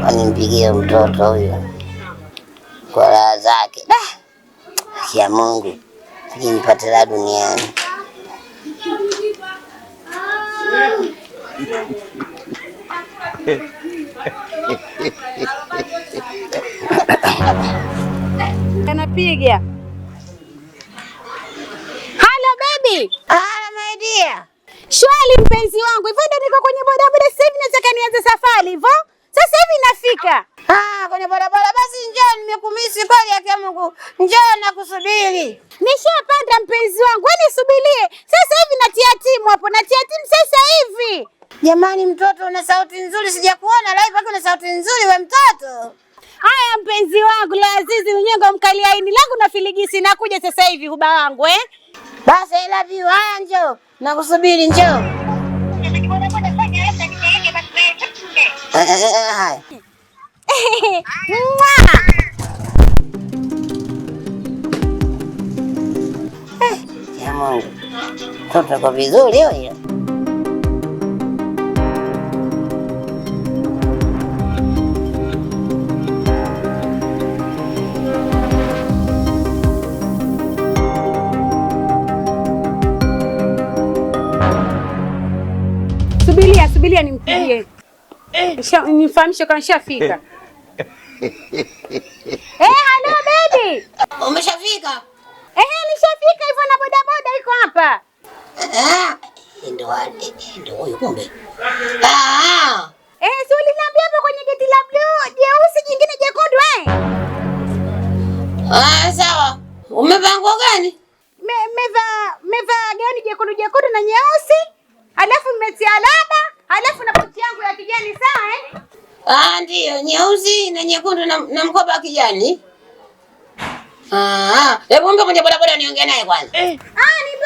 Wanimpigie mtoto huyo kwa raha zake. Da, ya Mungu nipate raha duniani. Anapiga. Halo baby. Halo my dear. Shwali mpenzi wangu. Hivyo ndio niko kwenye bodaboda sasa hivi nataka nianze safari hivyo. Sasa hivi nafika. Ah, kwenye bodaboda basi njoo, nimekumisi kweli ya Mungu. Njoo nakusubiri. Nishapanda mpenzi wangu. Wewe nisubirie. Sasa hivi natia timu hapo. Natia timu sasa hivi. Jamani mtoto una sauti nzuri, sijakuona live lakini una sauti nzuri we mtoto. Haya mpenzi wangu la Azizi unyengo mkali aini langu na filigisi nakuja sasa hivi huba wangu eh. Basi I love you. Haya njoo. Nakusubiri njoo. Haya. Ya Mungu. Mtoto kwa vizuri huyo. Subiria, subiria nimpigie. Nifahamishe kama nishafika. Hello baby. Umeshafika? Nishafika hivyo na bodaboda iko hapa. Ndio huyo kumbe. Si uliniambia hapo kwenye geti la blue, jeusi jingine jekundu eh? Sawa. Umevaa nguo gani? Mevaa gauni jekundu jekundu na nyeusi. Alafu nimetia laba, alafu na pochi yangu ya kijani sawa eh? Ndio, nyeusi na nyekundu na mkoba wa kijani. Hebu mpe kwenye bodaboda niongee naye kwanza. Nimpe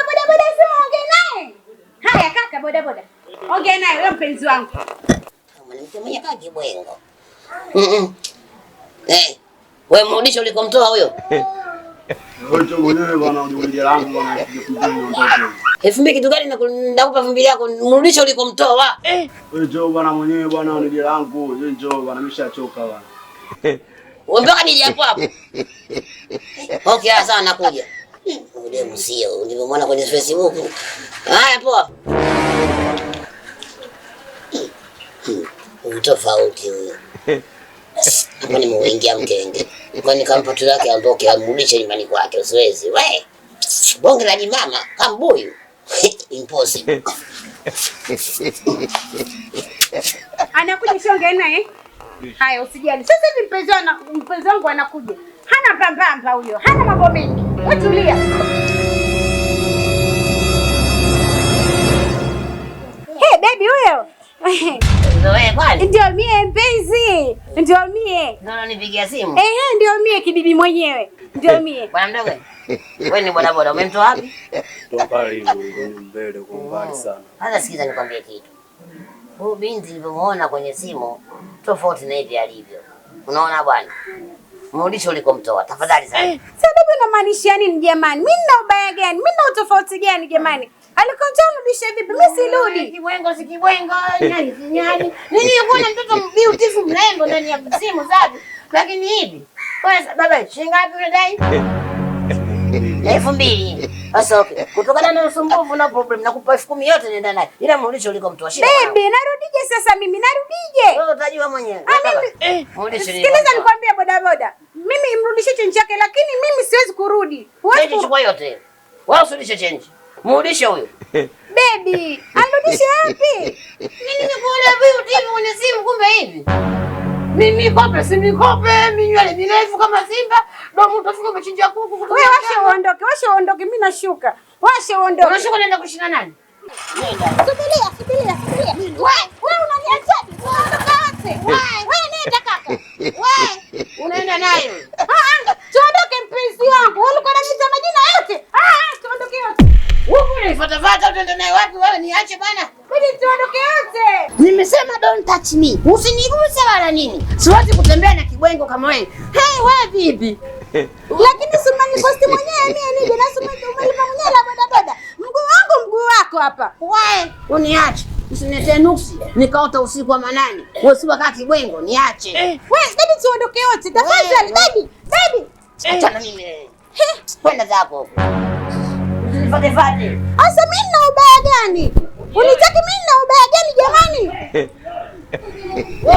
bodaboda sio ongee naye. Haya kaka bodaboda. Ongea naye wewe mpenzi wangu. Mwanamke mwenye kaka kibwengo. Wewe mrudishe ulikomtoa huyo. Wewe mwenyewe bwana ujiulie langu bwana 2000 ndio. 2000 kitu gani nakupa 2000 yako mrudishe ulikomtoa. Wewe njoo bwana mwenyewe bwana unije langu, wewe njoo bwana nimeshachoka bwana. Wewe mpaka nije hapo hapo. Okay, sawa nakuja. Ule msio ulivyomwona kwenye Facebook. Haya poa. Tofauti huyo. Hapo nimeingia mkenge. Kwa nikampa tu yake aondoke amrudishe nyumbani kwake usiwezi. We. Bonge la jimama kambuyu. Impossible. Anakuja shonge naye. Haya usijali. Sasa hivi mpenzi wangu anakuja. Hana pambamba huyo. Hana mambo mengi. Wewe tulia. Hey baby huyo. Ndio wewe kwani? Ndio mie mpenzi. Ndio mie. Ndio unanipigia simu? Ndio mie kibibi mwenyewe. Ndio mie. Bwana mdogo. Wewe ni boda boda, umemtoa wapi? Toka hivi mbele kwa mbali sana. Sasa sikiza nikwambie kitu. Huyu binti nilipomuona kwenye simu tofauti na hivi alivyo. Unaona bwana? Mrudishe ulikomtoa tafadhali sana. Sasa bibi unamaanisha nini jamani? Mimi nina ubaya gani? Mimi nina utofauti gani jamani? Alikomtoa urudishe vipi? Mimi sirudi. Kibwengo si kibwengo, nyani si nyani. Nini kuna mtoto beautiful mrembo ndani ya simu safi. Lakini hivi. Wewe baba shilingi ngapi unadai? 2000. Sasa okay. Kutokana na usumbufu na problem nakupa 10,000 yote nenda naye. Ila mrudishe ulikomtoa. Shida. Baby, narudije sasa mimi? Narudije? Wewe utajua mwenyewe. Sikiliza nikwambie boda boda. Mimi mrudishe change yake lakini mimi siwezi kurudi. Wewe chukua yote. Wewe usirudishe change. Mrudishe huyo. Baby, arudishe wapi? Mimi nimekuona vipi kwenye simu kumbe hivi? Mimi kope si mikope, mimi nywele mirefu kama simba, domo utafika umechinja kuku. Wewe washe uondoke, washe uondoke, mimi nashuka. Washe uondoke. Unashuka unaenda kushinda nani? Subiria, subiria, subiria. Wewe unaniacha? Ondoka wote. Wewe nenda kaka. Wewe unaenda naye. Tuondoke mpenzi wangu. Wewe ulikuwa unaniita majina yote. Tuondoke wote. Wewe unanifuatafuata utaenda naye wapi wewe? Niache bwana. Bidi tuondoke wote. Nimesema don't touch me. Usiniguse wala nini. Siwezi kutembea na kibwengo kama wewe. Hey, wewe vipi? Lakini si umenikosti mwenyewe mimi nije na si umelipa mwenyewe la boda boda. Mguu wangu mguu wako hapa. Wewe uniache. Usiniletee nuksi nikaota usiku wa manane. Wewe si wakati bwengo, niache. We, baby tuondoke wote. Tafadhali baby, baby. Achana mimi. Kwenda zako huko. Usinifuate fate. Asa mimi nina ubaya gani? Unitaki mimi nina ubaya gani jamani? Wewe